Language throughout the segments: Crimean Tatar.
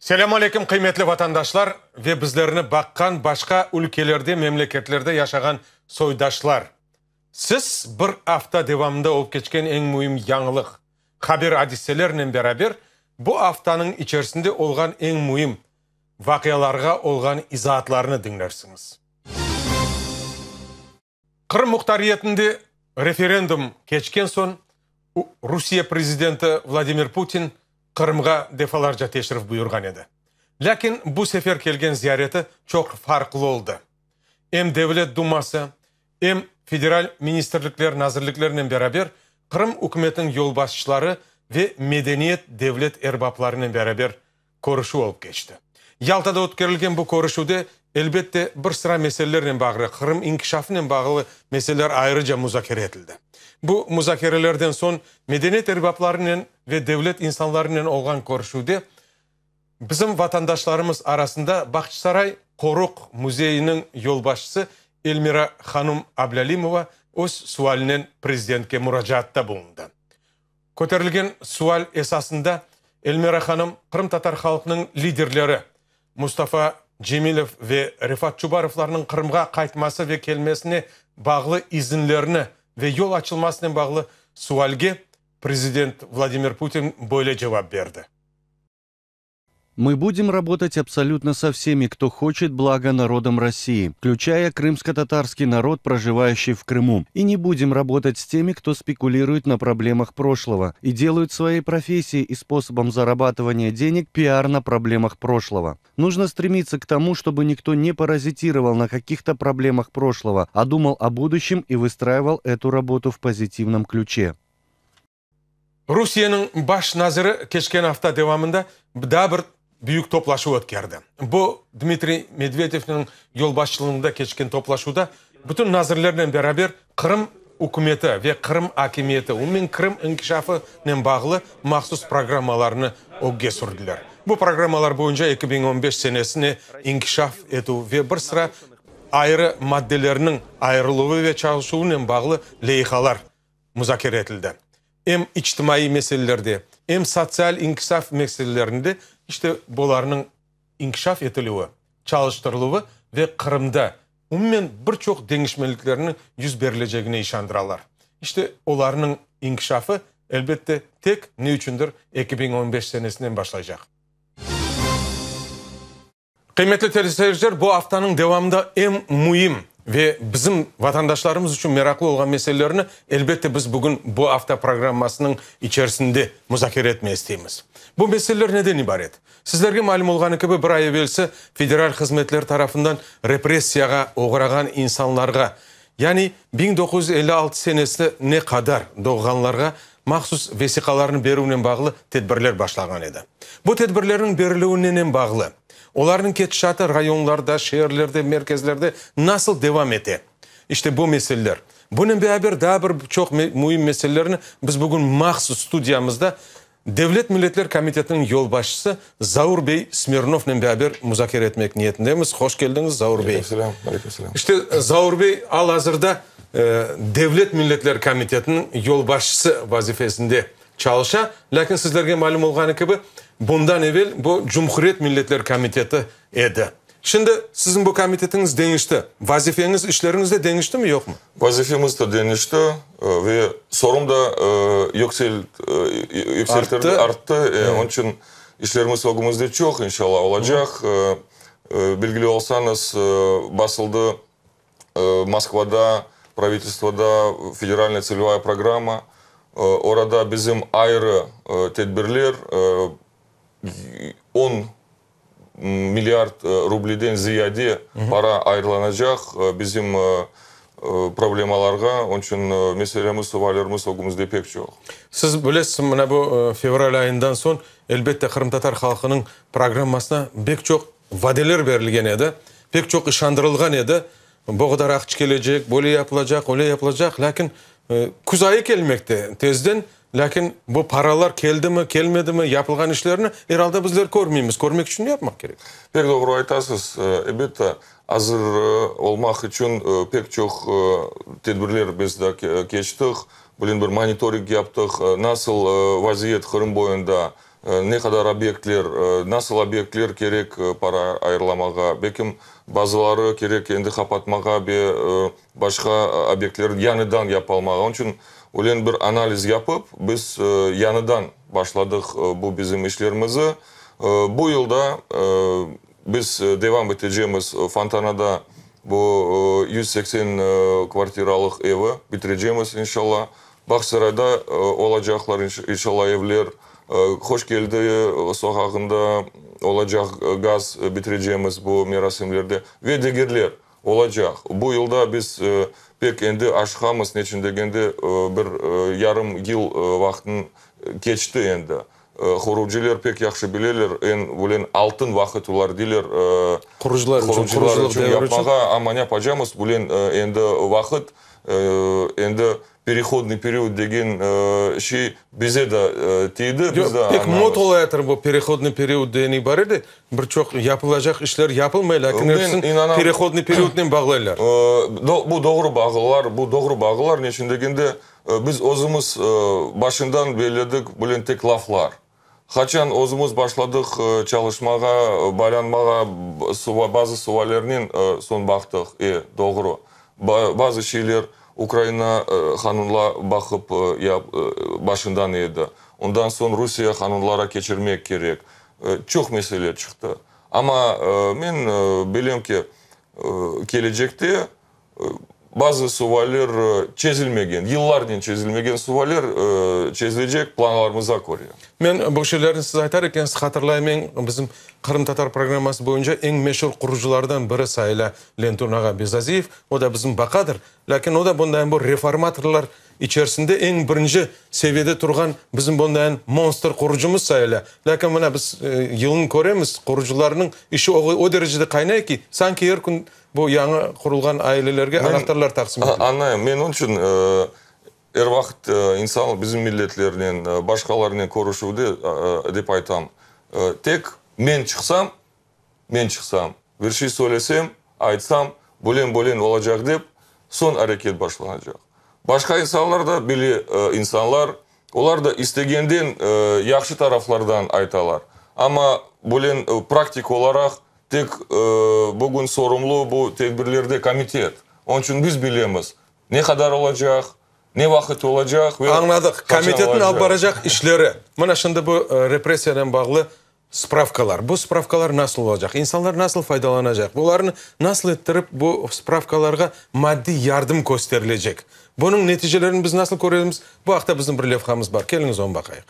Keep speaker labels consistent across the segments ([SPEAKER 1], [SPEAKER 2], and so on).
[SPEAKER 1] Selâm aleyküm, qıymetli vatandaşlar ve bizlerni baqqan başqa ülkelerde, memleketlerde yaşağan soydaşlar! Siz bir afta devamında olıp keçken eñ müim yañılıq, haber-adiselernen beraber bu aftanıñ içerisinde olğan eñ müim vaqialarğa olğan izaatlarnı diñlersiñiz. Qırım muhtariyetinde referendum keçken soñ Rusiye prezidenti Vladimir Putin Qırımğa defalarca teşrif buyurğan edi. Lâkin bu sefer kelgen ziyareti çoq farqlı oldı. Em Devlet duması, em federal ministrlikler, nazirliklernen beraber Qırım ükümetiniñ yolbaşçıları ve medeniyet devlet erbaplarınen beraber körüşüv olıp keçti. Yaltada ötkerilgen bu körüşüvde, elbette, bir sıra meselelernen bağlı, Qırım inkişafınen bağlı meseleler ayrıca muzakere etildi. Bu muzakerelerden soñ medeniyet erbaplarınen ve devlet insanlarınen olğan körüşüvde bizim vatandaşlarımız arasında Bağçasaray qoruq müzeyiniñ yolbaşçısı Elmira hanum Ablâlimova öz sualinen prezidentke muracaatta bulundı. Köterilgen sual esasında Elmira hanım qırımtatar halqınıñ liderleri Mustafa Cemilev ve Refat Çubarovlarnıñ Qırımğa qaytması ve kelmesine bağlı izinlerni ve yol açılmasınen bağlı sualge prezident Vladimir Putin böyle cevap berdi.
[SPEAKER 2] Мы будем работать абсолютно со всеми, кто хочет блага народам России, включая крымско-татарский народ, проживающий в Крыму. И не будем работать с теми, кто спекулирует на проблемах прошлого и делают своей профессией и способом зарабатывания денег пиар на проблемах прошлого. Нужно стремиться к тому, чтобы никто не паразитировал на каких-то проблемах прошлого, а думал о будущем и выстраивал эту работу в позитивном ключе.
[SPEAKER 1] Rusiyeniñ baş naziri keçken afta devamında daa bir büyük toplaşuv ötkerdi. Bu, Dmitriy Medvedevniñ yolbaşçılığında keçken toplaşuvda bütün nazirlernen beraber Qırım ükümeti ve Qırım akimiyeti, umumen Qırım inkişafınen bağlı mahsus programmalarnı ögge sürdiler. Bu programmalar boyunca 2015 senesine inkişaf etüv ve bir sıra ayrı maddelerniñ ayırıluvı ve çalışuvınen bağlı leyihalar muzakere etildi. Em içtimaiy meselelerde, em sotsial inkisaf meselelerinde işte bularnıñ inkişaf etilüvi, çalıştırıluvı ve Qırımda umumen bir çoq deñişmeliklerniñ yüz berilecegine işandıralar. İşte olarnıñ inkişafı, elbette, tek ne içündir 2015 senesinden başlaycaq. Qıymetli teleseyirciler, bu aftanıñ devamında eñ müim ve bizim vatandaşlarımız içün meraqlı olğan meselelerni, elbette, biz bugün bu afta programmasınıñ içerisinde muzakere etmege isteymiz. Bu meseleler neden ibaret? Sizlerge malüm olğanı kibi, bir ay evelsi federal hızmetler tarafından repressiyağa oğrağan insanlarğa, yani 1956 senesine qadar doğğanlarğa mahsus vesiqalarnı berüvnen bağlı tedbirler başlağan edi. Bu tedbirlerniñ berilüvi nenen bağlı? Olarnıñ ketişatı rayonlarda, şeerlerde, merkezlerde nasıl devam ete? İşte bu meseleler. Bunen beraber daa bir çoq müim meselelerni biz bugün mahsus studiyamızda Devlet milletler komitetiniñ yolbaşçısı Zaur bey Smirnovnen beraber muzakere etmek niyetindemiz. Hoş keldiñiz, Zaur bey.
[SPEAKER 3] Aleyküm selâm, aleyküm selâm.
[SPEAKER 1] İşte, Zaur bey al-azırda Devlet milletler komitetiniñ yolbaşçısı vazifesinde çalışa, lâkin sizlerge malüm olğanı kibi, bundan evel bu Cumhuriyet milletler komiteti edi. Şimdi siziñ bu komitetiñiz deñişti. Vazifeñiz, işleriñiz de deñiştimi, yoqmı?
[SPEAKER 3] Vazifemiz de deñişti ve sorum da yükseltildi, arttı. Onıñ içün işlerimiz ögümizde çoq, inşallah, olacaq. Bilgili olsañız, basıldı Moskvada, pravitelstvoda federalnaya tselevaya programma. Orada bizim ayrı tedbirler, 10 milliard rubliden ziyade para ayırlanacaq bizim problemalarğa. Onıñ içün meselemiz, suallerimiz ögümizde pek çoq.
[SPEAKER 1] Siz bilesiz, mına bu fevral ayından soñ, elbette, qırımtatar halqınıñ programmasına pek çoq vadeler berilgen edi, pek çoq işandırılğan edi, bu qadar aqça kelecek, böyle yapılacaq, öyle yapılacaq, lâkin küz ayı kelmekte tezden, lâkin bu paralar keldimi, kelmedimi, yapılğan işlerni er alda bizler körmeymiz. Körmek içün ne yapmaq kerek?
[SPEAKER 3] Pek doğru aytasız. Elbette, azır olmaq içün pek çoq tedbirler biz de keçtik. Bugün bir monitoring yaptıq, nasıl vaziyet Qırım boyunda. Ne qadar obyektler, nasıl obyektler kerek para ayırlamağa, belkim bazıları kerek endi qapatmağa ve başqa obyektler yañıdan yapalmağa. Onıñ içün öyle bir analiz yapıp, biz yañıdan başladıq bu bizim işlerimizi. Bu yılda biz devam etecemiz Fontanada bu 180 kvartiralıq evi bitirecemiz inşallah. Bağçasarayda olacaqlar inşallah evler, Hoş Keldi soqağında olacaq gaz bitirecemiz bu merasimlerde ve digerler olacaq. Bu yılda biz pek endi aşıqamız, neçün degende bir yarım yıl vaqtın keçti endi. Qurucılar pek yahşı bileler, eñ ölen altın vaqıt olar deyler,
[SPEAKER 1] Qurucılar içün, qurucılıq devri içün.
[SPEAKER 3] Yapmağa, amma ne yapacamız, ölen endi vaqıt, endi perehodnıy period degen şey bize de tiydi, biz de
[SPEAKER 1] Yoq, pek
[SPEAKER 3] añlamız.
[SPEAKER 1] mod olayatır bu perehodnıy period degen ibare de, bir çoq yapılacaq işler yapılmay, lâkin
[SPEAKER 3] Men
[SPEAKER 1] episini
[SPEAKER 3] inanam,
[SPEAKER 1] perehodnıy periodnen bağlaylar.
[SPEAKER 3] Bu doğru bağlılar, bu doğru bağlılar, neçün degende, Biz özümiz başından belledik, bulen tek laflar. Qaçan özümiz başladıq çalışmağa, baylanmağa, bazı suallernen soñ baqtıq, e, doğru, bazı şeyler Ukraina qanunla baqıp başından edi, ondan soñ Rusiye qanunlara keçirmek kerek, çoq mesele çıqtı. Amma men bilem ki, kelecekte Bazı sualler çezilmegen, yıllarnen çezilmegen sualler çezilecek planlarımıza köre.
[SPEAKER 1] Men bu şeylerni siz aytar ekensiz hatırlayım, eñ bizim qırımtatar programması boyunca eñ meşur qurucılardan biri sayıla Lentun ağa Bezaziyev, o da bizim baqadır, lâkin o da bundayın bu reformatorlar içerisinde eñ birinci seviyede turğan bizim bundayın monstr qurucımız sayıla. Lâkin mına biz yılın köremiz, qurucılarnıñ işi o derecede qaynay ki, sanki er kün Bu yañı qurulğan ailelerge anahtarlar taqsim etile.
[SPEAKER 3] Añlayım. Men onıñ içün er vaqıt insan, bizim milletlernen, başqalarnen körüşüvde dep aytam, tek men çıqsam, men çıqsam, bir şey söylesem, aytsam, bölen-bölen olacaq dep, soñ areket başlanacaq. Başqa insanlar da bile insanlar, olar da istegenden yahşı taraflardan aytalar. Amma bölen praktik olaraq Tek bugün sorumlu bu tedbirlerde komitet. Onıñ içün biz bilemiz, ne qadar olacaq, ne vaqıt olacaq ve
[SPEAKER 1] Añladıq.
[SPEAKER 3] qaçan
[SPEAKER 1] Komitetniñ alıp
[SPEAKER 3] olacaq.
[SPEAKER 1] baracaq işleri. Mına şimdi bu repressiyanen bağlı spravkalar. Bu spravkalar nasıl olacaq? İnsanlar nasıl faydalanacaq? Bularnı nasıl ettirip bu spravkalarğa maddiy yardım kösterilecek? Bunıñ neticelerini biz nasıl köremiz? Bu aqta bizim bir levhamız bar. Keliñiz onı baqayıq.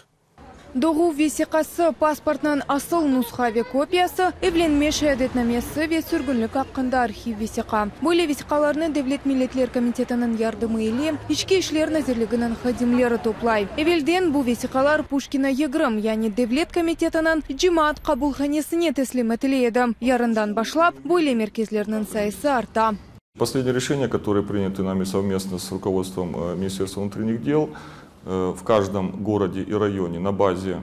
[SPEAKER 4] Doğuv vesiqası, pasportnıñ asıl nusha ve kopiyası, evlenme şeadetnamesi ve sürgünlik aqqında arhiv vesiqa. Böyle vesiqalarnı Devlet milletler komitetiniñ yardımı ile İçki işler nazirliginiñ hadimleri toplay. Evelden bu vesiqalar Puşkina yigirmi, yani Devlet komitetiniñ cemaat qabulhanesine teslim etile edi. Yarından başlap, böyle merkezlerniñ sayısı arta.
[SPEAKER 3] Последнее решение, которое принято нами совместно с руководством Министерства внутренних дел, в каждом городе и районе на базе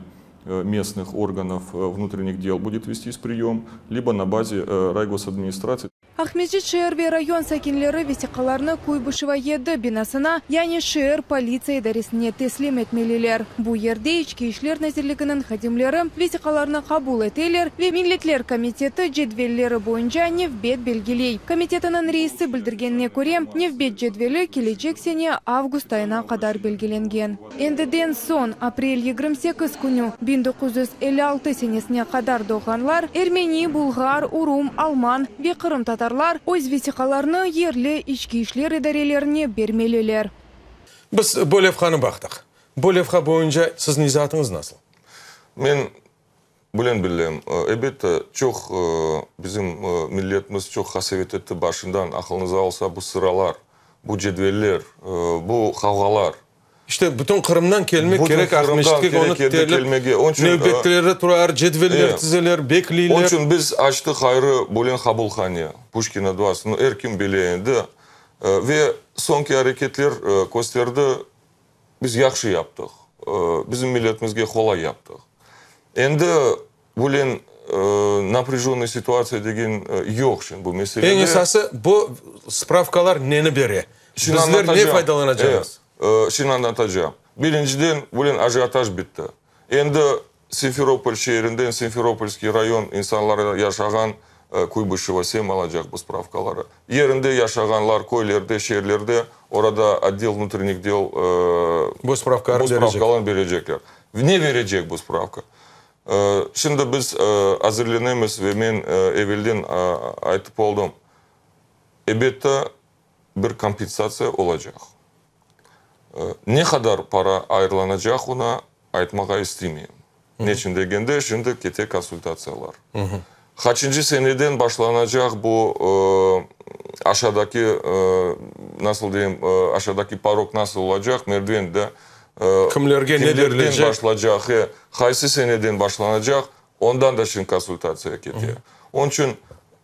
[SPEAKER 3] местных органов внутренних дел будет вестись прием, либо на базе райгосадминистрации.
[SPEAKER 4] Aqmescit şeer ve rayon sakinleri vesiqalarnı Kuybışeva yedi binasına, yani şeer politsiya idaresine teslim etmeliler. Bu yerde İçki işler nazirliginiñ hadimleri vesiqalarnı qabul eteler ve Milletler komiteti cedvelleri boyunca nevbet belgiley. Komitetiniñ reisi bildirgenine köre, nevbet cedveli kelecek sene avgust ayına qadar belgilengen. Endiden soñ, aprel 28 künü, 1956 senesine qadar doğğanlar, ermeni, bulğar, urum, alman ve qırımtatarlar öz vesiqalarını yerli içki işler idarelerine bermeliler.
[SPEAKER 1] Biz bu levhanı baqtıq. Bu levha boyunca sizniñ izaatıñız nasıl?
[SPEAKER 3] Men Bilem, bilem. Elbette, çoq bizim milletimiz çoq qasevet etti başından, aqılıñızda olsa, bu sıralar, bu cedveller, bu qavğalar.
[SPEAKER 1] İşte, bütün Qırımdan kelmek kerek Aqmescitke, onı terlep, nevbetlerde turar, cedveller tizeler, bekleyler.
[SPEAKER 3] Onıñ içün biz açtıq ayrı bölen qabulhane, Puşkina dvası, nu, er kim bile endi. Ve soñki areketler kösterdi, Biz yahşı yaptıq, bizim milletimizge qolay yaptıq. Endi böyle naprâjonnıy situatsiya degen yoq şimdi bu meselede.
[SPEAKER 1] Eñ esası, bu spravkalar neni bere? Bizler ne faydalanacağımız?
[SPEAKER 3] Şimdi añlatacağım. Birinciden, böyle ajiotaj bitti. Endi. Simferopol şeerinden, Simferopolskiy rayon insanları yaşağan Kuybışevo sem alacaq bu spravkaları. Yerinde yaşağanlar, köylerde, şeerlerde, orada otdel vnutrennih del
[SPEAKER 1] bu spravkalarnı berecek. Bu
[SPEAKER 3] spravkalarnı berecekler. Ne verecek bu spravka? Şimdi biz azırlenemiz ve men evelden aytıp oldım, ebette, bir kompensatsiya olacaq. Ne qadar para ayırlanacaq oña aytmağa istemeyim. Neçün degende, şimdi kete konsultatsiyalar. Qaçıncı seneden başlanacaq bu aşağıdaki, nasıl deyim, aşağıdaki porog nasıl olacaq, merdiven de,
[SPEAKER 1] Kimlerge ne
[SPEAKER 3] kimlerden başlacaq, e, qaysı seneden başlanacaq, ondan da şimdi konsultatsiya kete. Onıñ içün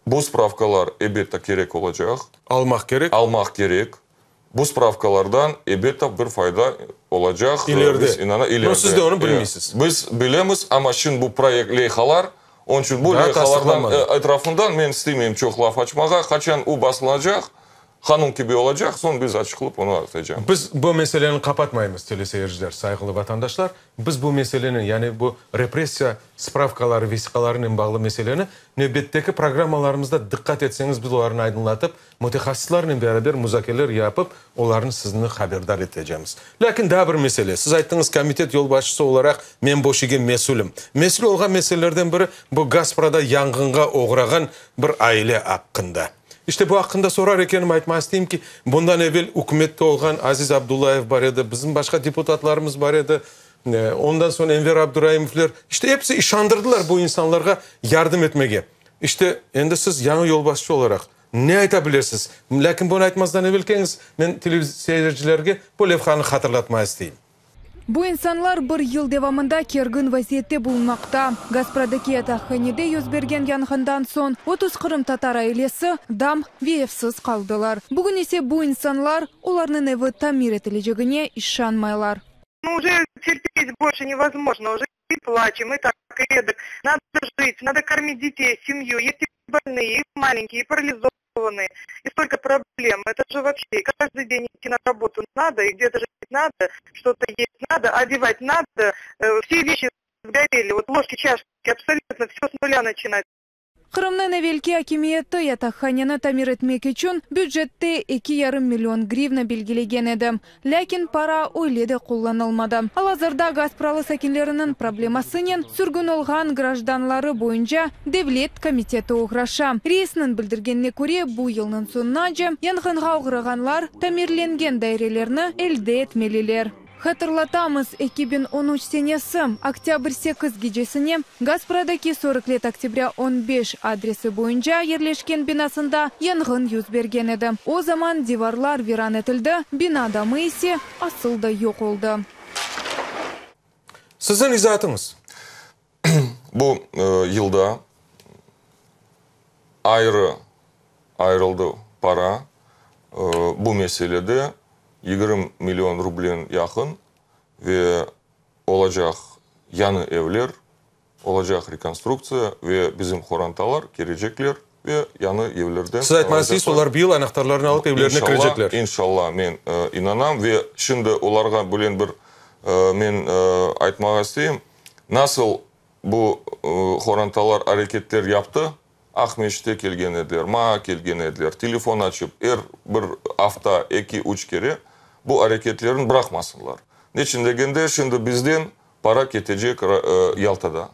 [SPEAKER 3] bu spravkalar, ebette, kerek olacaq.
[SPEAKER 1] Almaq kerek.
[SPEAKER 3] Almaq kerek. Bu spravkalardan, ebette, bir fayda olacaq.
[SPEAKER 1] İleride.
[SPEAKER 3] Biz inana, ileride.
[SPEAKER 1] No, siz de onı bilmeysiz.
[SPEAKER 3] Biz bilemiz, amma şimdi bu proyekt, leyhalar, onıñ içün bu
[SPEAKER 1] Daa
[SPEAKER 3] leyhalardan
[SPEAKER 1] tasdıqlanmadı.
[SPEAKER 3] etrafından men istemeyim çoq laf açmağa. Qaçan o basılacaq, qanun kibi olacaq, soñ biz açıqlıp onı aytacamız.
[SPEAKER 1] Biz bu meseleni qapatmaymız, teleseyirciler, sayğılı vatandaşlar. Biz bu meseleni, yani bu repressiya spravkaları, vesiqalarınen bağlı meseleni nevbetteki programmalarımızda, diqqat etseñiz, biz olarnı aydınlatıp, mütehassıslarnen beraber muzakereler yapıp, olarnı sizni haberdar etecemiz. Lâkin daa bir mesele, siz ayttıñız, komitet yolbaşçısı olaraq men bu şeyge mesülim. Mesül olğan meselelerden biri, bu Gasprada yanğınğa oğrağan bir aile aqqında. İşte bu aqqında sorar ekenim, aytmağa isteyim ki, bundan evel ükümette olğan Aziz Abdullayev bar edi, bizim başqa deputatlarımız bar edi, ondan soñ Enver Abduraimovler, işte episi işandırdılar bu insanlarğa yardım etmege. İşte endi siz yañı yolbaşçı olaraq ne ayta bilesiz? Lâkin bunı aytmazdan evel keliñiz, men teleseyircilerge bu levhanı hatırlatmağa isteyim.
[SPEAKER 4] Bu insanlar bir yıl devamında kergin vaziyette bulunmaqta. Gaspradaki yataqhanede yüz bergen yanğından soñ 30 qırımtatar ailesi dam ve evsiz qaldılar. Bugün ise bu insanlar olarnıñ evi tamir etilecegine işanmaylar.
[SPEAKER 5] Ну, уже терпеть больше невозможно, уже и плачем, и так, и эдак. Надо жить, надо кормить детей, семью. Есть и больные, и маленькие, и парализованные. И столько проблем. Это же вообще каждый день идти на работу надо, и где-то жить надо, что-то есть надо, одевать надо. Все вещи сгорели, вот ложки, чашки, абсолютно все с нуля начинать.
[SPEAKER 4] Qırımnıñ evelki akimiyeti yataqhaneni tamir etmek içün bücette 2,5 million grivna belgilegen edi. Lâkin para öyle de qullanılmadı. Al-azırda Gaspralı sakinleriniñ problemasınen sürgün olğan grajdanları boyunca devlet komiteti oğraşa. Reisniñ bildirgenine köre, bu yılnıñ soñunace yanğınğa oğrağanlar tamirlengen dairelerni elde etmeliler. Hatırlatamız, 2013 senesi, oktâbr 8 gecesine Gaspradaki 40 let oktâbrâ 15 adresi boyunca yerleşken binasında yanğın yüz bergen edi. O zaman divarlar viran etildi, bina damı ise asıl da yoq oldı.
[SPEAKER 1] Siziñ izaatıñız?
[SPEAKER 3] Bu yılda ayrı ayırıldı para bu meselede 20 million rublen yaqın ve olacaq yañı evler, olacaq rekonstruktsiya ve bizim qorantalar kelecekler ve yañı evlerden
[SPEAKER 1] Siz aytmağa isteysiz, olar bu yıl anahtarlarını alıp evlerine kirecekler.
[SPEAKER 3] İnşallah, men inanam ve şimdi olarğa bilen bir men aytmağa isteyim, nasıl bu qorantalar areketler yaptı, Aqmescitke kelgen ediler, maña kelgen ediler, telefon açıp er bir afta eki, üç kere bu areketlerini bıraqmasınlar. Neçün degende, şimdi bizden para ketecek Yaltada,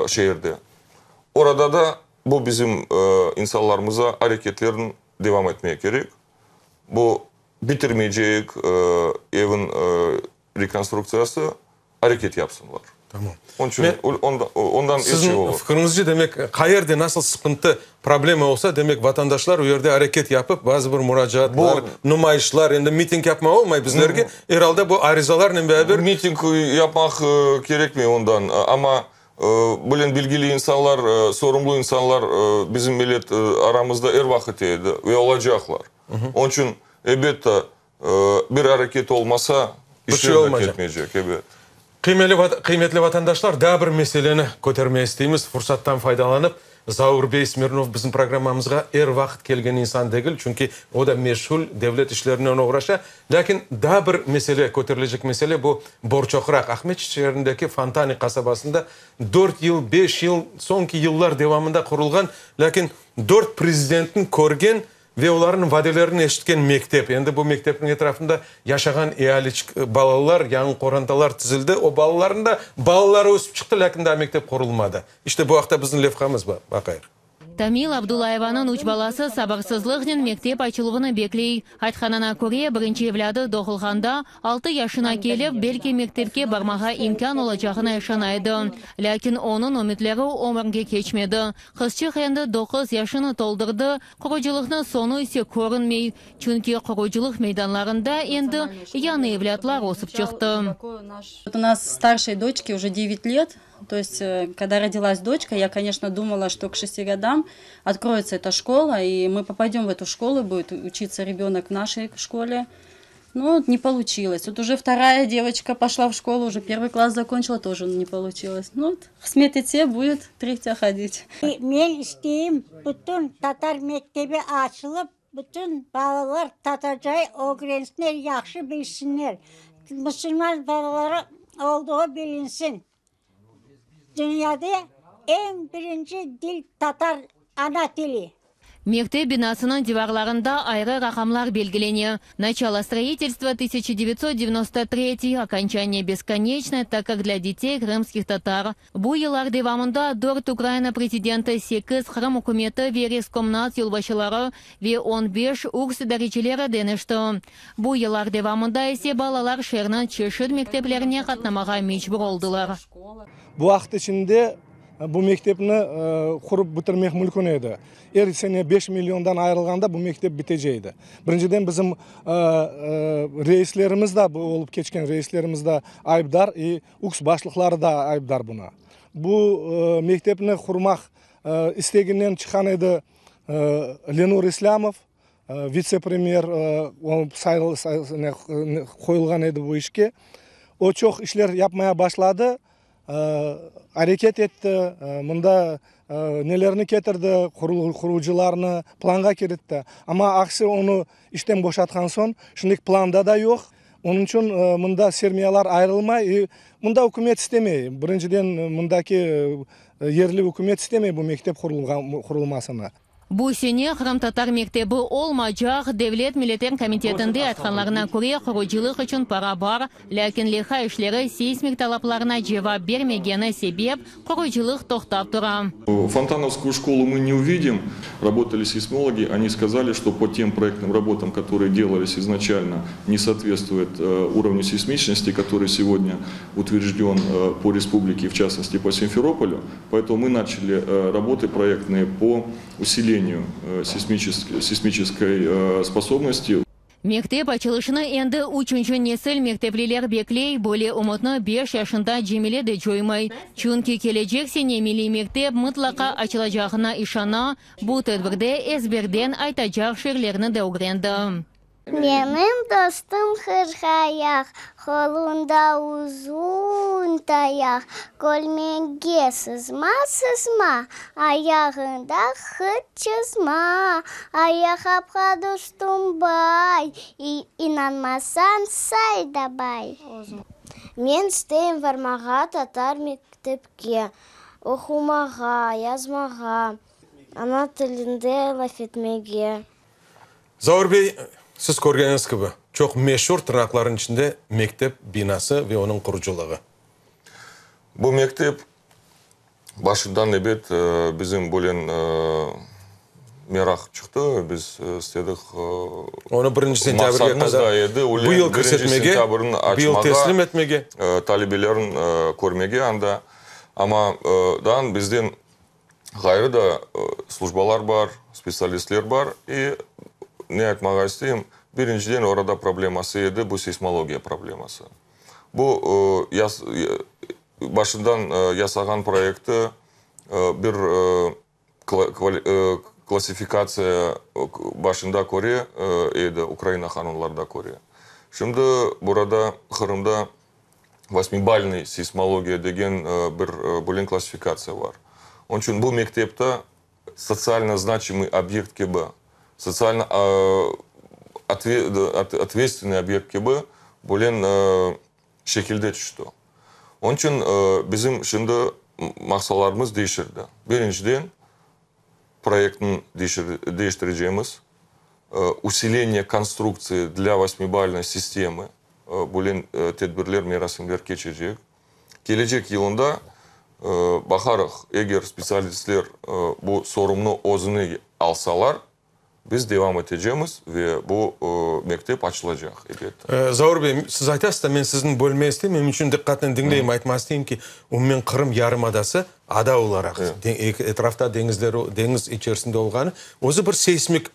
[SPEAKER 3] şeerde. Orada da bu bizim insanlarımıza areketlerini devam etmege kerek. Bu bitirmeycek evin rekonstruktsiyası areket yapsınlar.
[SPEAKER 1] Tamam.
[SPEAKER 3] Onıñ içün ondan er şey olur.
[SPEAKER 1] Siziñ fikriñizce, demek, qayerde nasıl sıqıntı, problema olsa, demek, vatandaşlar o yerde areket yapıp, bazı bir muracaatlar, numayışlar, endi miting yapmaq olmay bizlerge, er alda bu arizalarnen beraber.
[SPEAKER 3] Miting yapmaq kerekmey ondan, amma bilen bilgili insanlar, sorumlu insanlar bizim millet aramızda er vaqıt edi ve olacaqlar. Onıñ içün, elbette, bir areket olmasa, işler de ketmeycek, ebet.
[SPEAKER 1] Qıymetli vatandaşlar, daa bir meseleni kötermege isteymiz, fursattan faydalanıp. Zaur bey Smirnov bizim programmamızğa er vaqıt kelgen insan degil, çünki o da meşğul, devlet işlerinen oğraşa. Lâkin daa bir mesele, köterilecek mesele, bu Borçoqraq, Aqmescit şeerindeki Fontany qasabasında dört yıl, beş yıl, soñki yıllar devamında qurulğan, lâkin dört prezidentniñ körgen Ve olarnıñ vadelerini eşitken mektep, endi bu mektepniñ etrafında yaşağan eali, balalar, yañı qorantalar tizildi, o balalarnıñ da balaları ösip çıqtı, lâkin daa mektep qurulmadı. İşte bu aqta bizim levhamız bar, baqayıq.
[SPEAKER 6] Tamila Abdullayevanıñ üç balası sabırsızlıqnen mektep açıluvını bekley. Aytqanına köre, birinci evlâdı doğulğanda altı yaşına kelip, belki mektepke barmağa imkân olacağına işana edi. Lâkin onıñ ümütleri ömürge keçmedi. Qızçıq endi doquz yaşını toldurdı, qurucılıqnıñ soñu ise körünmey, çünki qurucılıq meydanlarında endi yañı evlâtlar ösip çıqtı.
[SPEAKER 7] Vot u nas starşey doçke uje devyat let, to est kogda rodilas doçka, ya, koneçno, dumala, çto k şesti godam otkroyetsya eta şkola i mı popadem v etu şkolu, budet uçitsa rebönok v našey şkole, no ne poluçilos. Vot uje vtoraya devoçka poşla v şkolu, uje pervıy klass zakonçila, тоже ne poluçilos. No vot, qısmet etse, budet tretya hodit.
[SPEAKER 8] Men isteyim, bütün tatar mektebi açılıp, bütün balalar tatarca ögrensinler, yahşı bilsinler, musulman balaları olduğu bilinsin. Dünyada eñ birinci dil tatar ana tili.
[SPEAKER 6] Mektep binasınıñ divarlarında ayrı raqamlar belgilene, Načalo stroitelstva 1993, okonçaniye beskoneçnoye, tak kak dlâ detey krımskih tatar. Bu yıllar devamında dört Ukraina prezidenti, sekiz Qırım ükümeti ve Reskomnats yolbaşçıları ve on beş UKS idarecileri deñişti. Bu yıllar devamında ise balalar şeerniñ çeşit mekteplerine qatnamağa mecbur oldılar.
[SPEAKER 9] Bu vaqıt içinde bu mektepni qurıp bitirmek mülkün edi. Er sene beş milliondan ayırılğanda bu mektep bitecek edi. Birinciden bizim reislerimiz da, bu olıp keçken reislerimiz da ayıpdar i UKS başlıqları da ayıpdar buna. Bu mektepni qurmaq isteginen çıqqan edi Lenur İslâmov, vitse-premyer qoyulğan edi bu işke. O çoq işler yapmaya başladı, areket etti, mında nelerni ketirdi, qurucılarnı planğa kiritti. Amma aqsı onı işten boşatqan soñ, şimdilik planda da yoq. Onıñ içün mında sermiyalar ayırılmay. Mında ükümet istemey. Birinciden, mındaki yerli ükümet istemey bu mektep qurulmasını.
[SPEAKER 6] Bu sene qırımtatar mektebi olmaycaq, Devlet milletler komitetinde aytqanlarına köre, qurucılıq içün para bar, lâkin leyha işleri seysmik talaplarına cevap bermegeni sebep qurucılıq toqtap tura.
[SPEAKER 3] Fontanovskuyu şkolu mı ne uvidim, rabotali seysmologi, oni skazali, çto po tem proektnym rabotam, kotorye delalis iznaçalno, ne sootvetstvuet urovnyu seysmiçnosti, kotoryy segodnâ utverjden po respublike, v çastnosti po Simferopolyu. Poetomu mı načali rabotı proektnıye po usilenию seysmiçeskoy sposobnosti.
[SPEAKER 6] Mektep açılışını endi üçünci nesil mektepliler bekley, böyle ümütni beş yaşında Cemile de coymay. Çünki kelecek sene milliy mektep mıtlaqa açılacağına işana, bu tedbirde ezberden aytacaq şiirlerni de ögrendi.
[SPEAKER 10] Menim dostum Hırhayaq, Qolunda uzun tayaq, Kölmege sızma-sızma, Ayağında hıt çızma. Ayaqqapqa dostum bay, İnanmasañ, say da bay.
[SPEAKER 11] Men isteyim barmağa tatar mektepke, Oqumağa, yazmağa, ana tilinde laf etmege.
[SPEAKER 1] Zaur bey, siz körgeniñiz kibi, çoq meşur tırnaqlarnıñ içinde mektep binası ve onıñ qurucılığı.
[SPEAKER 3] Bu mektep başından ebet bizim böyle meraq çıqtı, biz istedik,
[SPEAKER 1] Onı birinci sentâbrge qadar bu yıl kirsetmege, bu yıl teslim etmege.
[SPEAKER 3] Talebelerin körmege anda, amma daa bizden Ğayrı da slujbalar bar, spetsialistler bar. İ ne aytmağa isteyim, birinciden orada probleması edi, bu seysmologiya probleması. Bu başından yasağan proyekti bir klassifikatsiya başında köre edi, Ukraina qanunlarda köre. Şimdi burada Qırımda Vosmibalnıy seysmologiya degen bir bölem klassifikatsiya bar. Onıñ içün bu mektepte. Sotsialno znaçimıy obyekt kibi, sotsialno otvetstvenıy obyekt kibi böyle şekilde tüşti. Onıñ içün bizim şimdi maqsalarımız değişirdi. Birinciden, proyektni değiştirecemiz, usileniye konstruktsiya dlâ vosmibalnoy sistemı, böyle tedbirler, merasimler keçecek. Kelecek yılında baqarıq, eger spetsialistler bu sorumnı özüne alsalar, biz devam etecemiz ve bu mektep açılacaq, elbette.
[SPEAKER 1] Zaur bey, siz aytasız da, men sizni bölmey isteyim, menim içün diqqatnen diñleyim, aytmaq isteyim ki, umumen Qırım yarımadası ada olaraq, etrafta deñizler, deñiz içerisinde olğanı, özü bir seysmik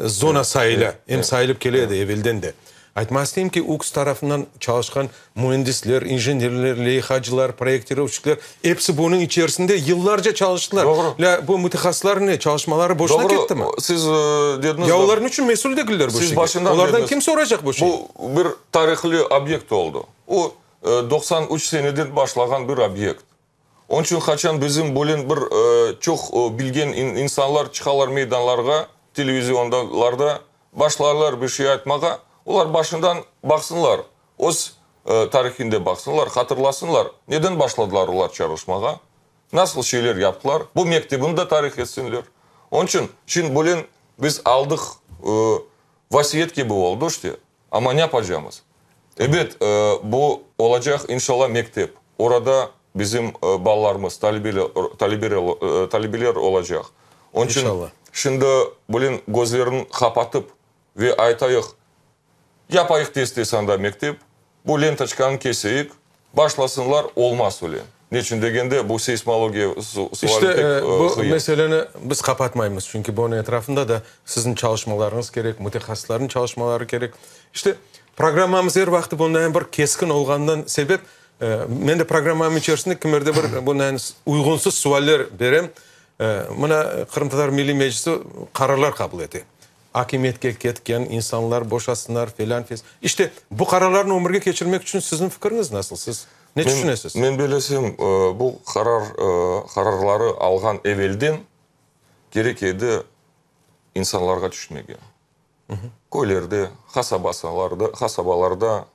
[SPEAKER 1] zona sayıla, em sayılıp kele edi evelden de. Aytmaq isteyim ki, UKS tarafından çalışqan müendisler, injenerler, leyhacılar, proyektirovşçikler, episi bunıñ içerisinde yıllarca çalıştılar.
[SPEAKER 3] Doğru.
[SPEAKER 1] Lâ bu mütehassıslar ne, çalışmaları boşuna kettimi?
[SPEAKER 3] Doğru. Siz dediñiz.
[SPEAKER 1] Ya olar niçün mesül degiller bu
[SPEAKER 3] Siz
[SPEAKER 1] şeyge?
[SPEAKER 3] başından
[SPEAKER 1] Olardan
[SPEAKER 3] dediñiz.
[SPEAKER 1] kim soracaq bu şeyni?
[SPEAKER 3] Bu bir tarihli obyekt oldı. O, 93 seneden başlağan bir obyekt. Onıñ içün qaçan bizim böyle bir çoq bilgen insanlar çıqalar meydanlarğa, televizionlarda başlarlar bir şey aytmağa, olar başından baqsınlar, öz tarihinde baqsınlar, hatırlasınlar, neden başladılar olar çalışmağa, nasıl şeyler yaptılar, bu mektebini de tarih etsinler. Onıñ içün şimdi böyle biz aldıq, vasiyet kibi oldı işte, Amma ne yapacamız? Ebet, bu olacaq, inşalla, mektep. Orada bizim balalarımız, talebeler olacaq. Onıñ içün şimdi böyle közlerini qapatıp ve aytayıq, yapayıq tez-tez anda mektep, bu lentoçkanı keseyik, başlasınlar, olmaz öyle. Neçün degende, bu seysmologiya suali pek
[SPEAKER 1] İşte, bu
[SPEAKER 3] qıyın.
[SPEAKER 1] meseleni biz qapatmaymız, çünki bunıñ etrafında da siziñ çalışmalarıñız kerek, mütehassıslarnıñ çalışmaları kerek. İşte, programmamız er vaqtı bundan bir keskin olğanından sebep, men de programmam içerisinde kimerde bir bundan uyğunsız sualler berem. Mına, Qırımtatar Milliy Meclisi qararlar qabul ete. Akimiyetke ketken insanlar boşasınlar, felân, fes. İşte, bu qararlarnı ömürge keçirmek içün siziñ fikiriñiz nasıl? Siz ne tüşünesiz?
[SPEAKER 3] Men bellesem, bu qarar, qararları alğan evelden kerek edi insanlarğa tüşünmege. Köylerde, qasabasalarda, qasabalarda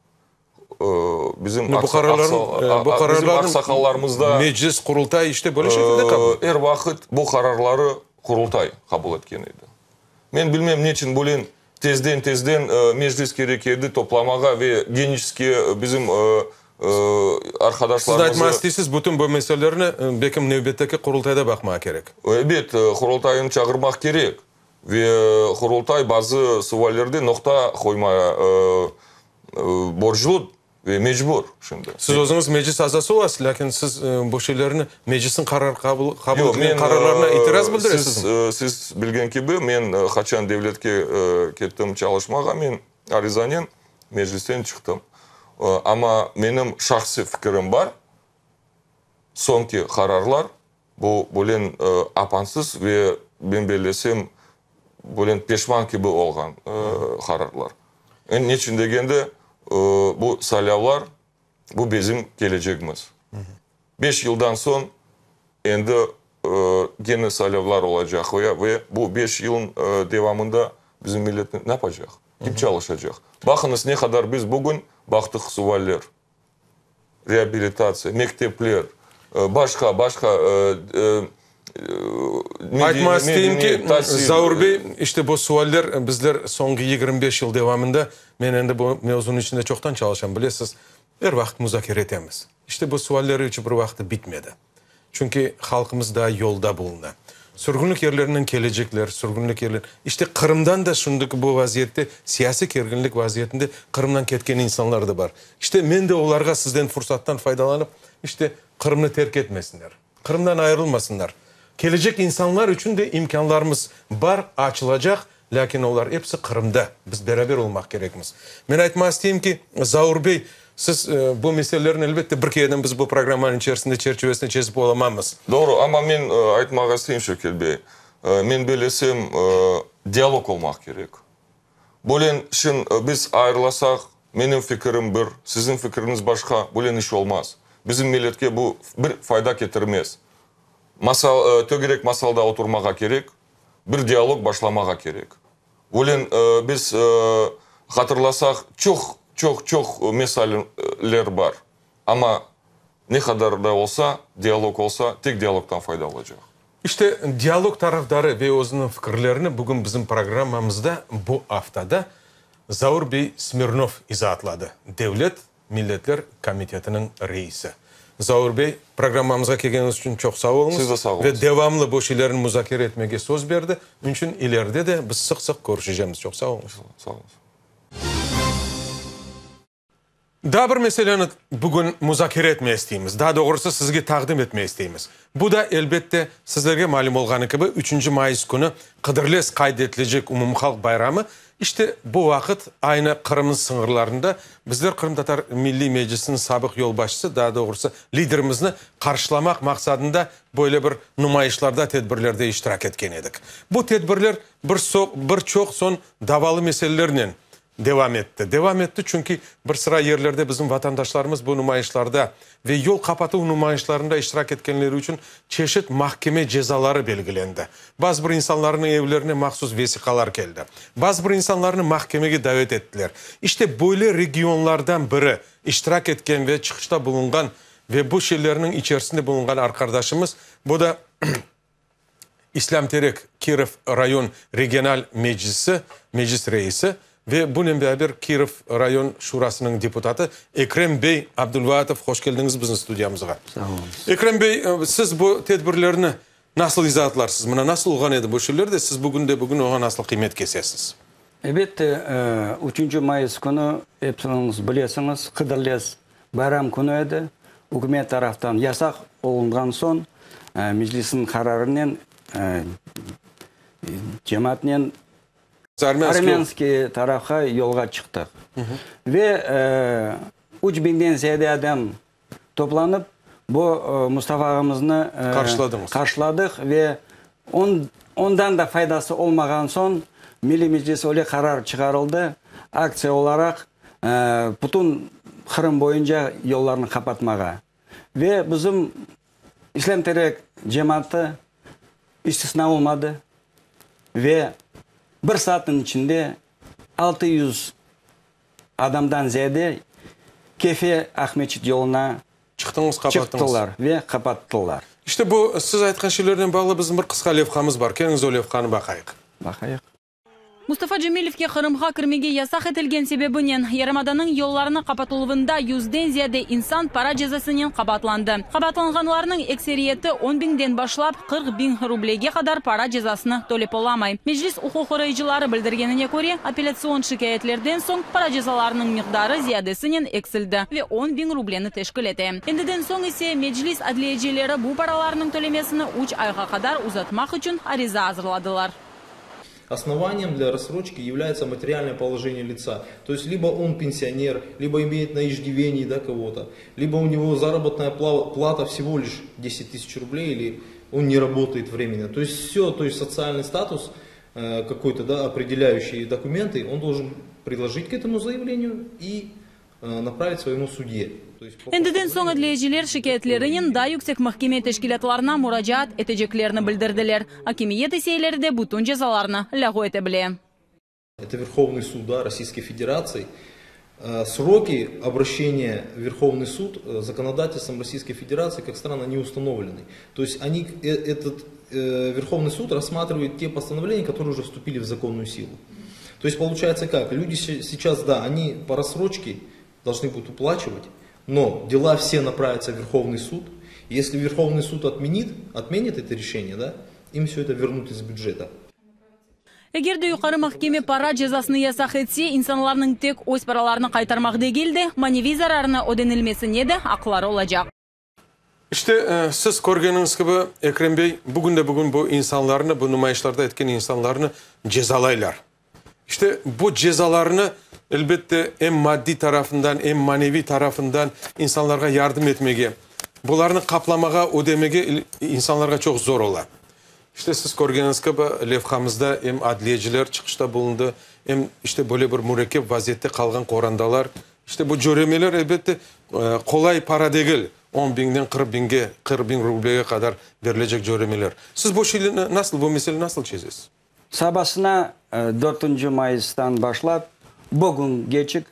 [SPEAKER 3] bizim
[SPEAKER 1] Bu qararlarnı, bu qararlarnı
[SPEAKER 3] aqsaqallarımızda
[SPEAKER 1] Meclis, Qurultay işte böyle şekilde qabul
[SPEAKER 3] Er vaqıt bu qararları Qurultay qabul etken edi. Men bilmem neçün böyle tezden-tezden meclis kerek edi toplamağa ve Geniçeske bizim arqadaşlarımızı...
[SPEAKER 1] Siz aytmaq isteysiz, bütün bu meselelerni belkim nevbetteki Qurultayda baqmağa kerek.
[SPEAKER 3] Ebet, Qurultaynı çağırmaq kerek. Ve Qurultay bazı suvallerde noqta qoymaya borclu ve mecbur şimdi.
[SPEAKER 1] Siz özüñiz meclis azası olasız, lâkin siz bu şeylerni meclisniñ qarar qabul etilgen qararlarına itiraz bildiresizmi?
[SPEAKER 3] Siz bilgen kibi, men qaçan devletke kettim çalışmağa, men arizanen meclisten çıqtım. Amma menim şahsiy fikirim bar, soñki qararlar Bu böyle apansız ve, men bellesem, böyle peşman kibi olğan qararlar. Neçün degende, bu saylavlar, bu bizim kelecegimiz. Beş yıldan soñ endi kene saylavlar olacaq ve bu beş yılın devamında bizim millet ne yapacaq, kim çalışacaq? Baqıñız, ne qadar biz bugün baqtıq suvaller. Reabilitatsiya, mektepler, başqa, başqa
[SPEAKER 1] Aytmaq isteyim ki, Zaur bey, işte bu sualler bizler soñki 25 yıl devamında, men endi bu mevzunıñ içinde çoqtan çalışam, bilesiz, er vaqıt muzakere etemiz. İşte bu sualler iç bir vaqıt bitmedi. Çünki halqımız daa yolda buluna. Sürgünlik yerlerinden kelecekler, sürgünlik yerler. İşte Qırımdan da şimdiki bu vaziyette, siyasiy kerginlik vaziyetinde Qırımdan ketken insanlar da bar. İşte men de olarğa sizden fursattan faydalanıp, işte Qırımnı terk etmesinler, Qırımdan ayırılmasınlar. Kelecek insanlar içün de imkânlarımız bar, açılacaq, Lâkin olar episi Qırımda. Biz beraber olmaq kerekmiz. Men aytmaq isteyim ki, Zaur bey, siz bu meselelerni, elbette, bir kereden biz bu programmanıñ içerisinde, çerçivesinde çezip olamamız.
[SPEAKER 3] Doğru, amma men aytmağa isteyim, Şevket bey, men bellesem, dialog olmaq kerek. Böylen şin biz ayırılasaq, menim fikirim bir, siziñ fikiriñiz başqa, böylen iş olmaz. Bizim milletke bu bir fayda ketirmez. Masa, tögerek masalda oturmağa kerek, bir dialog başlamağa kerek. Ölen biz hatırlasaq, çoq, çoq, çoq mesaller bar. Amma ne qadar da olsa, dialog olsa, tek dialogtan fayda olacaq.
[SPEAKER 1] İşte, dialog tarafdarı ve özüniñ fikirlerini bugün bizim programmamızda bu aftada Zaur bey Smirnov izaatladı, Devlet milletler komitetiniñ reisi. Zaur bey, programmamızğa kelgeniñiz içün çoq sağ oluñız.
[SPEAKER 3] Siz de sağ oluñız.
[SPEAKER 1] Ve devamlı bu şeylerni muzakere etmege söz berdi. Onıñ içün ileride de biz sıq-sıq körüşecemiz. Çoq sağ oluñız.
[SPEAKER 3] Sağ oluñız.
[SPEAKER 1] Daa bir meseleni bugün muzakere etmege isteymiz, daa doğrusı sizge taqdim etmege isteymiz. Bu da, elbette, sizlerge malüm olğanı kibi, üçünci mayıs künü Qıdırlez qayd etilecek umumhalq bayramı. İşte, bu vaqıt aynı Qırımnıñ sıñırlarında bizler Qırımtatar Milliy Meclisiniñ sabıq yolbaşçısı, daa doğrusı liderimizni qarşılamaq maqsadında böyle bir numayışlarda, tedbirlerde iştirak etken edik. Bu tedbirler bir bir çoq soñ davalı meselelernen Devam etti. Devam etti, çünki bir sıra yerlerde bizim vatandaşlarımız bu numayışlarda ve yol qapatuv numayışlarında iştirak etkenleri içün çeşit mahkeme cezaları belgilendi. Bazı bir insanlarnıñ evlerine mahsus vesiqalar keldi. Bazı bir insanlarnı mahkemege davet ettiler. İşte, böyle regionlardan biri iştirak etken ve çıqışta bulunğan ve bu şeylerniñ içerisinde bulunğan arqardaşımız, bu da, İslâm Terek Kirov rayon regional meclisi meclis reisi ve bunen beraber Kirov rayon şurasınıñ deputatı Ekrem bey Abdulvaatov. Hoş keldiñiz bizim studiyamızğa.
[SPEAKER 12] Sağ oluñız.
[SPEAKER 1] Ekrem bey, siz bu tedbirlerni nasıl izaatlarsız? Mına nasıl olğan edi bu şeyler de siz bugün de bugün oña nasıl qıymet kesesiz?
[SPEAKER 12] Elbette, üçünci mayıs künü, episiñiz bilesiñiz, Qıdırlez Bayram künü edi. Ükümet taraftan yasaq olunğan soñ, Meclisniñ qararınen cemaatnen Armânskiy tarafqa yolğa çıqtıq. Ve üç biñden ziyade adam toplanıp, bu Mustafa ağamıznı qarşıladıq ve ondan da faydası olmağan soñ, Milliy Meclis öyle qarar çıqarıldı, aktsiya olaraq bütün Qırım boyunca yollarnı qapatmağa. Ve bizim İslâm Terek cemaatı istisna olmadı ve bir saatniñ içinde 600 adamdan ziyade Kefe, Aqmeçit yoluna
[SPEAKER 1] Çıqtıñız, qapattıñız.
[SPEAKER 12] Çıqtılar ve qapattılar.
[SPEAKER 1] İşte bu, siz aytqan şeylernen bağlı bizim bir qısqa levhamız bar. Keliñiz o levhanı baqayıq.
[SPEAKER 12] Baqayıq.
[SPEAKER 13] Mustafa Cemilevge Qırımğa kirmege yasaq etilgen sebebinen, yarımadanıñ yollarını qapatıluvında yüzden ziyade insan para cezasınen qabaatlandı. Qabaatlanğanlarnıñ ekseriyeti on biñden başlap, 40 biñ rublege qadar para cezasını tölep olamay. Meclis uquqqoruyıcıları bildirgenine köre, apellâtsion şikâyetlerden soñ para cezalarınıñ miqdarı ziyadesinen eksildi ve on biñ rubleni teşkil ete. Endiden soñ ise Meclis adliyecileri bu paralarnıñ tölemesini üç ayğa qadar uzatmaq içün ariza azırladılar.
[SPEAKER 14] Основанием для рассрочки является материальное положение лица. То есть либо он пенсионер, либо имеет на иждивении да, кого-то, либо у него заработная плата всего лишь 10 тысяч рублей, или он не работает временно. То есть все, то есть социальный статус э, какой-то, да, определяющие документы, он должен приложить к этому заявлению и э, направить своему судье.
[SPEAKER 13] Endiden soñ adliyeciler şikâyetlerinen daa yüksek mahkeme teşkilâtlarına muracaat eteceklerini bildirdiler. Akimiyet ise ileride bütün cezalarnı lâğu ete bile.
[SPEAKER 14] Это Верховный суд да, Российской Федерации. Э, сроки обращения в Верховный суд э, законодательством Российской Федерации, как странно, не установлены. То есть они, э, этот Верховный суд рассматривает те постановления, которые уже вступили в законную силу. То есть получается как? Люди сейчас, да, они по рассрочке должны будут уплачивать, но дела все направятся в Верховный суд. Если Верховный суд отменит, отменит это решение, да, им все это вернут из бюджета.
[SPEAKER 13] Eger de Yuqarı mahkeme para cezasını yasaq etse, insanlarnıñ tek öz paralarını qaytarmaq degil de, maneviy zararını ödenilmesine de aqları olacaq.
[SPEAKER 1] İşte, siz körgeniñiz kibi, Ekrem bey, bugün de bugün bu insanlarnı, bu numayışlarda etken insanlarnı cezalaylar. İşte, bu cezalarnı, elbette, em maddiy tarafından, em maneviy tarafından insanlarğa yardım etmege, bularnı qaplamağa, ödemege insanlarğa çoq zor ola. İşte, siz körgeniñiz kibi, levhamızda em adliyeciler çıqışta bulundı, em, işte, böyle bir mürekkep vaziyette qalğan qorandalar. İşte, bu cöremeler, elbette, qolay para degil. On biñden 40 biñge, 40 biñ rublege qadar berilecek cöremeler. Siz bu şeyni nasıl, bu meseleni nasıl çezesiz?
[SPEAKER 12] Sabasına dörtünci mayıstan başlap bugüngeçik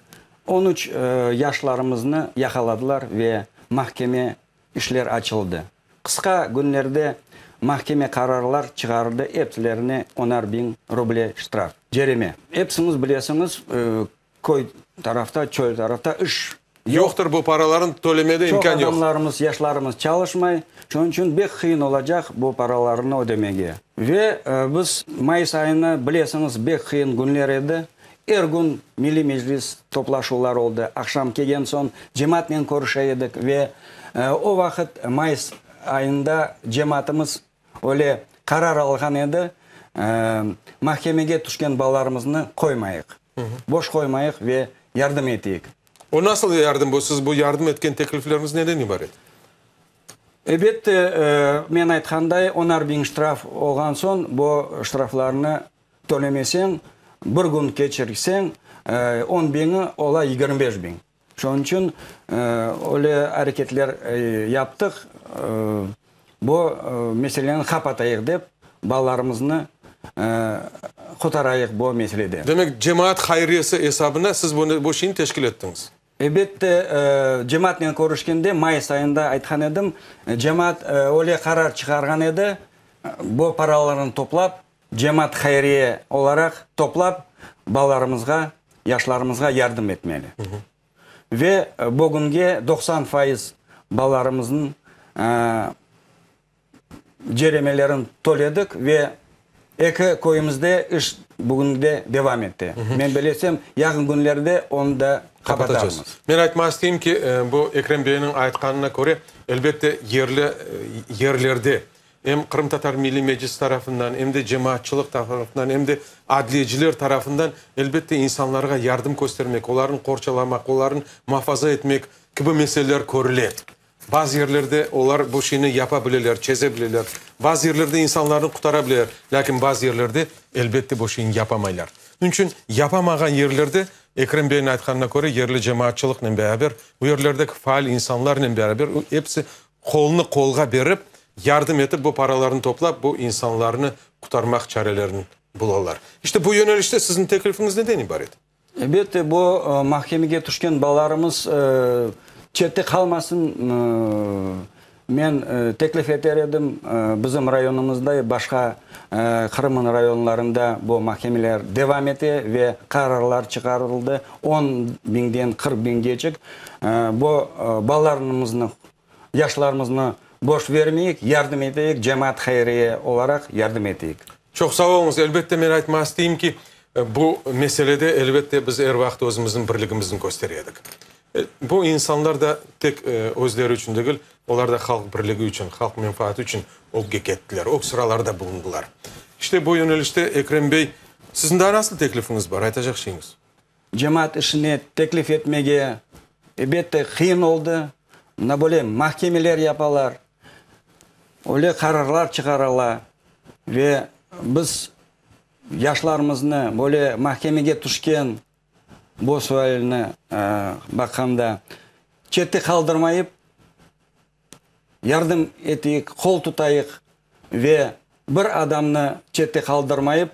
[SPEAKER 12] on üç yaşlarımıznı yaqaladılar ve mahkeme işler açıldı. Qısqa künlerde mahkeme qararlar çıqarıldı, epsilerine onar biñ ruble ştraf, cereme. Epsiñiz bilesiñiz, Köy tarafta, çöl tarafta iş
[SPEAKER 1] yoq. Yoqtır, bu paralarnı tölemede imkân yoq.
[SPEAKER 12] Çoq adamlarımız, yaşlarımız çalışmay, şunıñ içün bek qıyın olacaq bu paralarnı ödemege. Ve biz mayıs ayını, bilesiñiz, bek qıyın künler edi. Er kün Milliy Meclis toplaşuvlar oldı. Aqşam kelgen soñ cemaatnen körüşe edik ve o vaqıt mayıs ayında cemaatımız Öyle qarar alğan edi, mahkemege tüşken balalarımıznı qoymayıq, boş qoymayıq ve yardım eteyik.
[SPEAKER 1] O nasıl yardım bu? Siz bu yardım etken teklifleriñiz neden ibaret?
[SPEAKER 12] Elbette, men aytqanday, onar biñ ştraf olğan soñ, bu ştraflarnı tölemeseñ, bir kün keçirseñ, on biñi ola 25 biñ. Şonıñ içün öyle areketler yaptıq, bu meseleni qapatayıq dep, balalarımıznı qutarayıq bu meseleden.
[SPEAKER 1] Demek, cemaat hayriyesi esabına siz bunı, bu şeyni teşkil ettiñiz?
[SPEAKER 12] Elbette, cemaatnen körüşkende, mayıs ayında aytqan edim, cemaat öyle qarar çıqarğan edi, bu paralarnı toplap, Cemaat hayriye olaraq toplap, balalarımızğa, yaşlarımızğa yardım etmeli. Ve bugünge 90% balalarımıznıñ ceremelerini töledik ve eki köyümizde iş bugün de devam ete. Men bilesem, yaqın künlerde onı da qapatarmız.
[SPEAKER 1] Men aytmaq isteyim ki, bu Ekrem beyniñ aytqanına köre, elbette, yerli yerlerde Em Qırımtatar Milliy Meclisi tarafından, em de cemaatçılıq tarafından, em de adliyeciler tarafından, elbette, insanlarğa yardım köstermek, olarnı qorçalamaq, olarnı muafaza etmek kibi meseleler körüle. Bazı yerlerde olar bu şeyni yapa bileler, çeze bileler. Bazı yerlerde insanlarnı qutara bileler, lâkin bazı yerlerde, elbette, bu şeyni yapamaylar. Onıñ içün yapamağan yerlerde, Ekrem beyniñ aytqanına köre, yerli cemaatçılıqnen beraber, bu yerlerdeki faal insanlarnen beraber, episi qolnı qolğa berip, yardım etip, bu paralarnı toplap, bu insanlarnı qurtarmaq çarelerini bulalar. İşte bu yönelişte siziñ teklifiñiz neden ibaret?
[SPEAKER 12] Elbette, bu mahkemege tüşken balalarımız çette qalmasın, men teklif eter edim, bizim rayonımızda, başqa Qırımnıñ rayonlarında bu mahkemeler devam ete ve qararlar çıqarıldı, on biñden 40 biñgece bu balalarımıznı Yaşlarımıznı boş vermeyik, yardım eteyik, cemaat hayriye olaraq yardım eteyik.
[SPEAKER 1] Çoq sağ oluñız. Elbette, men aytmağa isteyim ki, bu meselede, elbette, biz er vaqıt özümizniñ birligimizni köstere edik. Bu insanlar da tek özleri içün degil, olar da halq birligi içün, halq menfaatı içün ögge kettiler, ög sıralarda bulundılar. İşte, bu yönelişte, Ekrem bey, siziñ daa nasıl teklifiñiz bar, aytacaq şeyiñiz?
[SPEAKER 12] Cemaat işine teklif etmege, elbette, qıyın oldı. Mına böyle mahkemeler yapalar, öyle qararlar çıqarıla ve biz yaşlarımıznı böyle mahkemege tüşken bu sualni baqqanda çette qaldırmayıp, Yardım eteyik, qol tutayıq ve bir adamnı çette qaldırmayıp,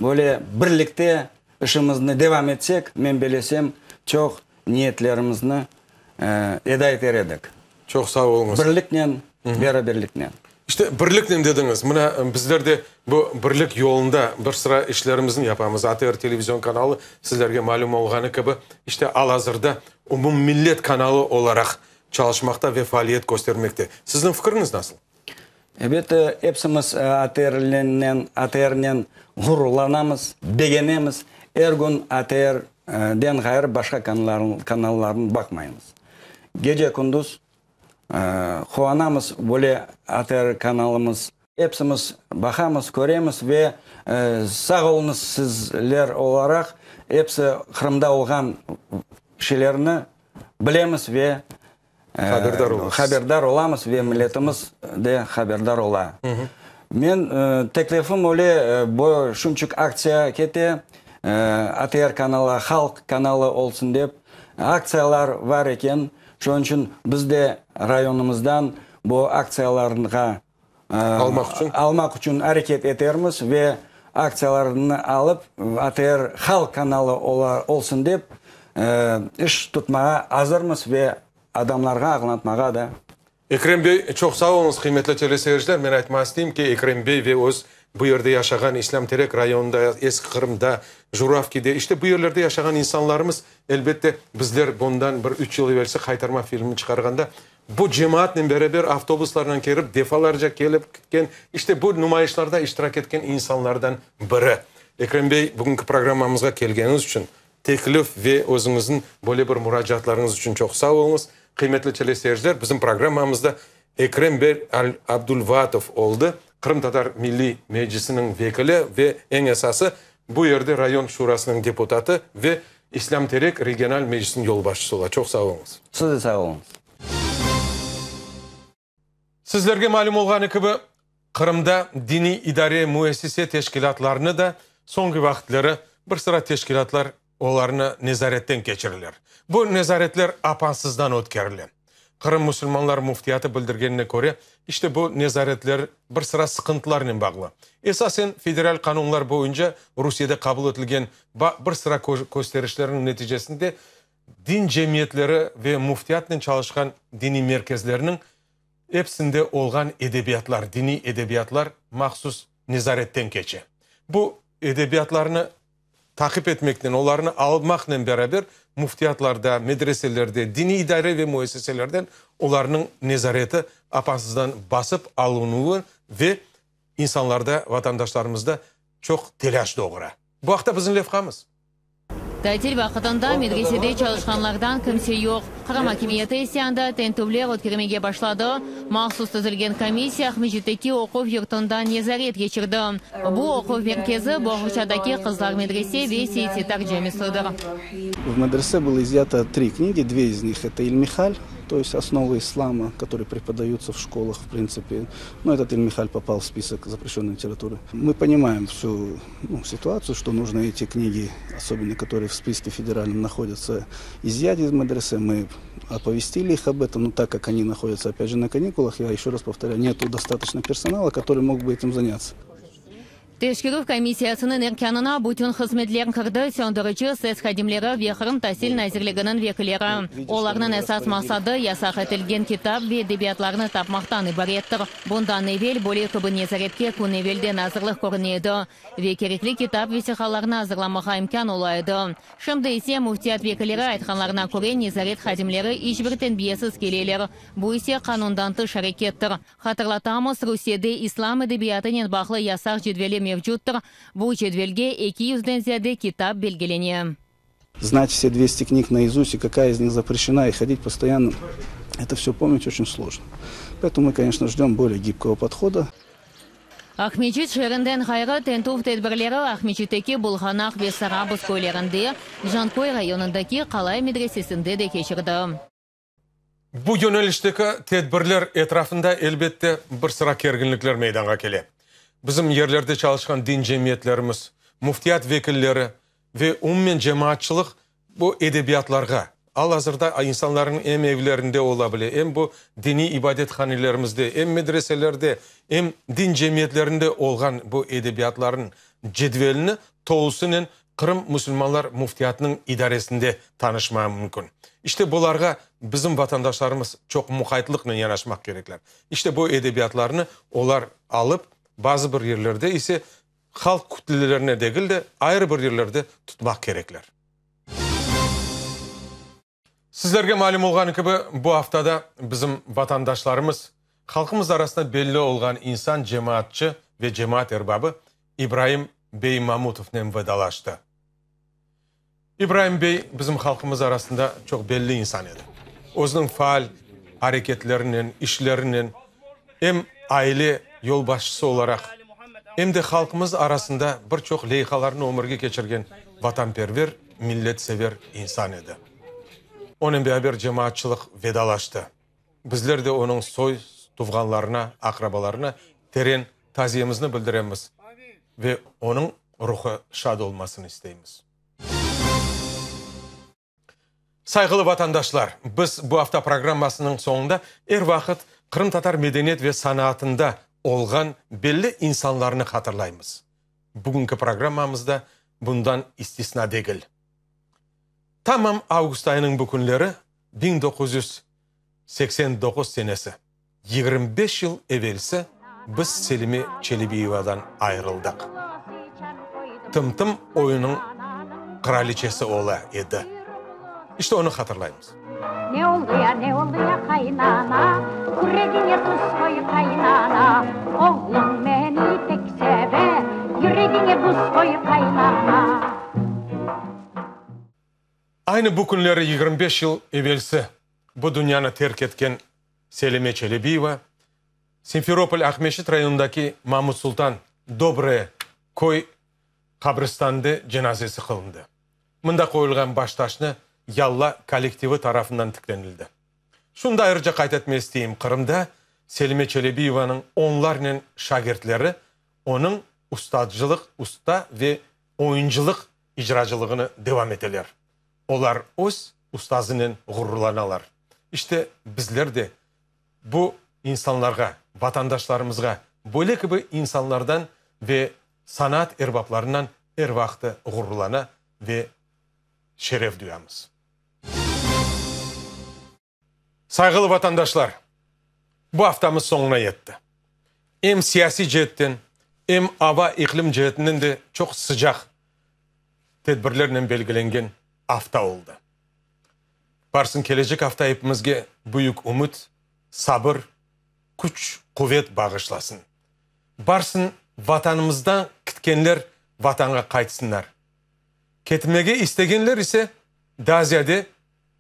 [SPEAKER 12] böyle birlikte işimizni devam etsek, men belesem, çoq niyetlerimizni eda eter edik.
[SPEAKER 1] Çoq sağ oluñız.
[SPEAKER 12] Birliknen, beraberliknen.
[SPEAKER 1] İşte, birliknen dediñiz. Mına, bizler de bu birlik yolunda bir sıra işlerimizni yapamız. ATR televizion kanalı, sizlerge malüm olğanı kibi, işte, al-azırda umummillet kanalı olaraq çalışmaqta ve faaliyet köstermekte. Sizniñ fikiriñiz nasıl?
[SPEAKER 12] Elbette, epsimiz ATRnen, ATRnen ğururlanamız, begenemiz. Er kün ATRden ğayrı başqa kanallarnı baqmaymız. Gece-kündüz quvanamız böyle ATR kanalımız. Epsimiz baqamız, köremiz ve sağ oluñız sizler olaraq epsi Qırımda olğan şeylerni bilemiz ve
[SPEAKER 1] Haberdar olasız.
[SPEAKER 12] Haberdar olamız ve milletimiz de haberdar ola. Men teklifim öyle, bu şunçıq aktsiya kete. ATR kanalı halq kanalı olsun dep aktsiyalar var eken. Şunıñ içün biz de rayonımızdan bu aktsiyalarğa
[SPEAKER 1] Almaq içün.
[SPEAKER 12] Almaq içün areket etermiz ve aktsiyalarnı alıp, ATR halq kanalı olsun dep iş tutmağa azırmız ve adamlarğa añlatmağa da.
[SPEAKER 1] Ekrem bey, çoq sağ oluñız, qıymetli teleseyirciler. Men aytmağa isteyim ki, Ekrem bey ve öz bu yerde yaşağan İslâm Terek rayonında, Eski Qırımda, Juravkide, işte bu yerlerde yaşağan insanlarımız, elbette, bizler bundan bir üç yıl evelsi Haytarma filmini çıqarğanda, Bu cemaatnen beraber avtobuslarnen kelip, defalarca kelip ketken, işte bu numayışlarda iştirak etken insanlardan biri. Ekrem bey, bugünki programmamızğa kelgeniñiz içün, teklif ve özüñizniñ böyle bir muracaatlarıñız içün çoq sağ oluñız. Qıymetli teleseyirciler, bizim programmamızda Ekrem bey Abdulvaatov oldı, Qırımtatar Milliy Meclisiniñ vekili ve eñ esası, bu yerde rayon şurasınıñ deputatı ve İslâm Terek regional meclisiniñ yolbaşçısı ola. Çoq sağ oluñız.
[SPEAKER 12] Siz de sağ oluñız.
[SPEAKER 1] Sizlerge malüm olğanı kibi, Qırımda diniy idare müessise teşkilâtlarını da soñki vaqıtları bir sıra teşkilâtlar olarnı nezaretten keçireler. Bu nezaretler apansızdan ötkerile. Qırım musulmanlar müftiyatı bildirgenine köre, işte bu nezaretler bir sıra sıqıntılarnen bağlı. Esasen, federal qanunlar boyunca Rusiyede qabul etilgen bir sıra kösterişlerniñ neticesinde din cemiyetleri ve müftiyatnen çalışqan diniy merkezlerniñ episinde olğan edebiyatlar, diniy edebiyatlar mahsus nezaretten keçe. Bu edebiyatlarnı taqip etmeknen, olarnı almaqnen beraber müftiyatlarda, medreselerde, diniy idare ve müesseselerden olarnıñ nezareti apansızdan basıp alınuvı ve insanlarda, vatandaşlarımızda çoq telâş doğura. Bu aqta bizim levhamız.
[SPEAKER 6] Tatil vaqıtında medresede çalışqanlardan kimse yoq. Qırım akimiyeti ise anda tintüvler ötkermege başladı. Mahsus tizilgen komissiya Aqmescitteki oquv yurtunda nezaret keçirdi. Bu oquv merkezi Boğurçadaki qızlar medrese ve Seyit-Settar camisidir.
[SPEAKER 15] В медресе было изъято три книги, две из них это Ильмихаль, то есть основы ислама, которые преподаются в школах, в принципе. Но этот Ильмихаль попал в список запрещенной литературы. Мы понимаем всю ну, ситуацию, что нужно эти книги, особенно которые в списке федеральном находятся, изъять из медресе. Мы оповестили их об этом, но так как они находятся, опять же, на каникулах, я еще раз повторяю, нету достаточно персонала, который мог бы этим заняться.
[SPEAKER 6] Teşkerüv komissiyasınıñ erkânına bütün hızmetler kirdi, söndürici, ses hadimleri ve Qırım tasil nazirliginiñ vekilleri. Olarnıñ esas maqsadı, yasaq etilgen kitap ve edebiyatlarnı tapmaqtan ibarettir. Bundan evel böyle kibi nezaretke kün evelden azırlıq körüne edi ve kerekli kitap vesiqalarnı azırlamağa imkân ola edi. Şimdi ise, müftiyat vekilleri aytqanlarına köre, nezaret hadimleri iç bir tenbiyesiz keleler, bu ise qanundan tış arekettir. Hatırlatamız, Rusiyede islam edebiyatınen bağlı yasaq cedveli mevcuttır, bu cedvelge eki yüzden ziyade kitap belgilene.
[SPEAKER 15] Znat vse dvesti knig naizust i kakaya iz nih zapreşena i hodit postoyanno eto vse pomnit oçen slojno. Poetomu mı, koneçno, ždem bolее gibkogo podhoda.
[SPEAKER 6] Aqmescit şeerinden ğayrı, tintüv tedbirleri Aqmescitteki Bulğanaq ve Sarabuz köylerinde, Canköy rayonındaki Qalay medresesinde de keçirdi.
[SPEAKER 1] Bu yönelişteki tedbirler etrafında, elbette, bir sıra kerginlikler meydanğa kele. Bizim yerlerde çalışqan din cemiyetlerimiz, müftiyat vekilleri ve umumen cemaatçılıq bu edebiyatlarğa, al-azırda insanlarnıñ em evlerinde ola bile, em bu diniy ibadethanelerimizde, em medreselerde, em din cemiyetlerinde olğan bu edebiyatlarnıñ cedvelini tolusınen Qırım musulmanlar müftiyatınıñ idaresinde tanışmağa mümkün. İşte bularğa bizim vatandaşlarımız çoq muqaytlıqnen yanaşmaq kerekler. İşte bu edebiyatlarnı olar alıp, bazı bir yerlerde ise halq kütlelerine degil de, ayrı bir yerlerde tutmaq kerekler. Sizlerge malüm olğanı kibi, bu aftada bizim vatandaşlarımız, halqımız arasında belli olğan insan, cemaatçı ve cemaat erbabı İbraim bey Mamutovnen vedalaştı. İbraim bey bizim halqımız arasında çoq belli insan edi. Özüniñ faal areketlerinen, işlerinen em aile yolbaşçısı olaraq, em de halqımız arasında bir çoq leyhalarnı ömürge keçirgen vatanperver, milletsever insan edi. Onen beraber cemaatçılıq vedalaştı. Bizler de onıñ soy tuvğanlarına, aqrabalarına teren taziyemizni bildiremiz ve onıñ. Ruhı şad olmasını isteymiz. Sayğılı vatandaşlar, biz bu afta programmasınıñ soñunda er vaqıt qırımtatar medeniyet ve sanatında olğan belli insanlarnı hatırlaymız. Bugünki programmamız da bundan istisna degil. Tamam avgust ayınıñ bu künleri 1989 senesi, 25 yıl evelsi biz Selime Çelebiyevadan ayırıldıq. Tım-tım oyunıñ qıraliçesi ola edi. İşte onı hatırlaymız.
[SPEAKER 16] Ne oldı ya, ne oldı ya, qaynana, Küregiñe tuz qoy, qaynana, Oğluñ meni pek seve, Yüregiñe buz qoy, qaynana.
[SPEAKER 1] Aynı bu künleri 25 yıl evelsi bu dünyanı terk etken Selime Çelebiyeva, Simferopol Aqmeşit rayonındaki Mamut Sultan, Dobroye, köy qabristanında cenazesi qılındı. Mında qoyulğan baştaşnı Yalla kollektivi tarafından tiklenildi. Şunı da ayrıca qayd etmege isteyim, Qırımda Selime Çelebiyevanıñ onlarnen şagirtleri onıñ ustacılıq, usta ve oyuncılıq icracılığını devam eteler. Olar öz ustazınen ğururlanalar. İşte, bizler de bu insanlarğa, vatandaşlarımızğa böyle kibi insanlardan ve sanat erbaplarından er vaqtı ğururlana ve şeref duyamız. Sayğılı vatandaşlar, bu aftamız soñuna yetti. Em siyasiy ceetten, em ava-iqlim ceetinden de çoq sıcaq tedbirlernen belgilengen afta oldı. Barsın kelecek afta epimizge büyük ümüt, sabır, küç, quvet bağışlasın. Barsın Vatanımızdan kitkenler Vatanğa qaytsınlar. Ketmege istegenler ise daa ziyade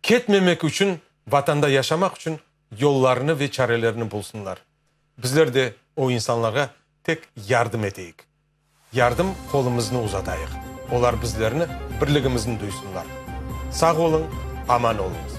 [SPEAKER 1] ketmemek içün, Vatanda yaşamaq içün yollarını ve çarelerini bulsunlar. Bizler de o insanlarğa tek yardım eteyik. Yardım qolumıznı uzatayıq. Olar bizlerni, birligimizni duysınlar. Sağ oluñ, aman oluñız.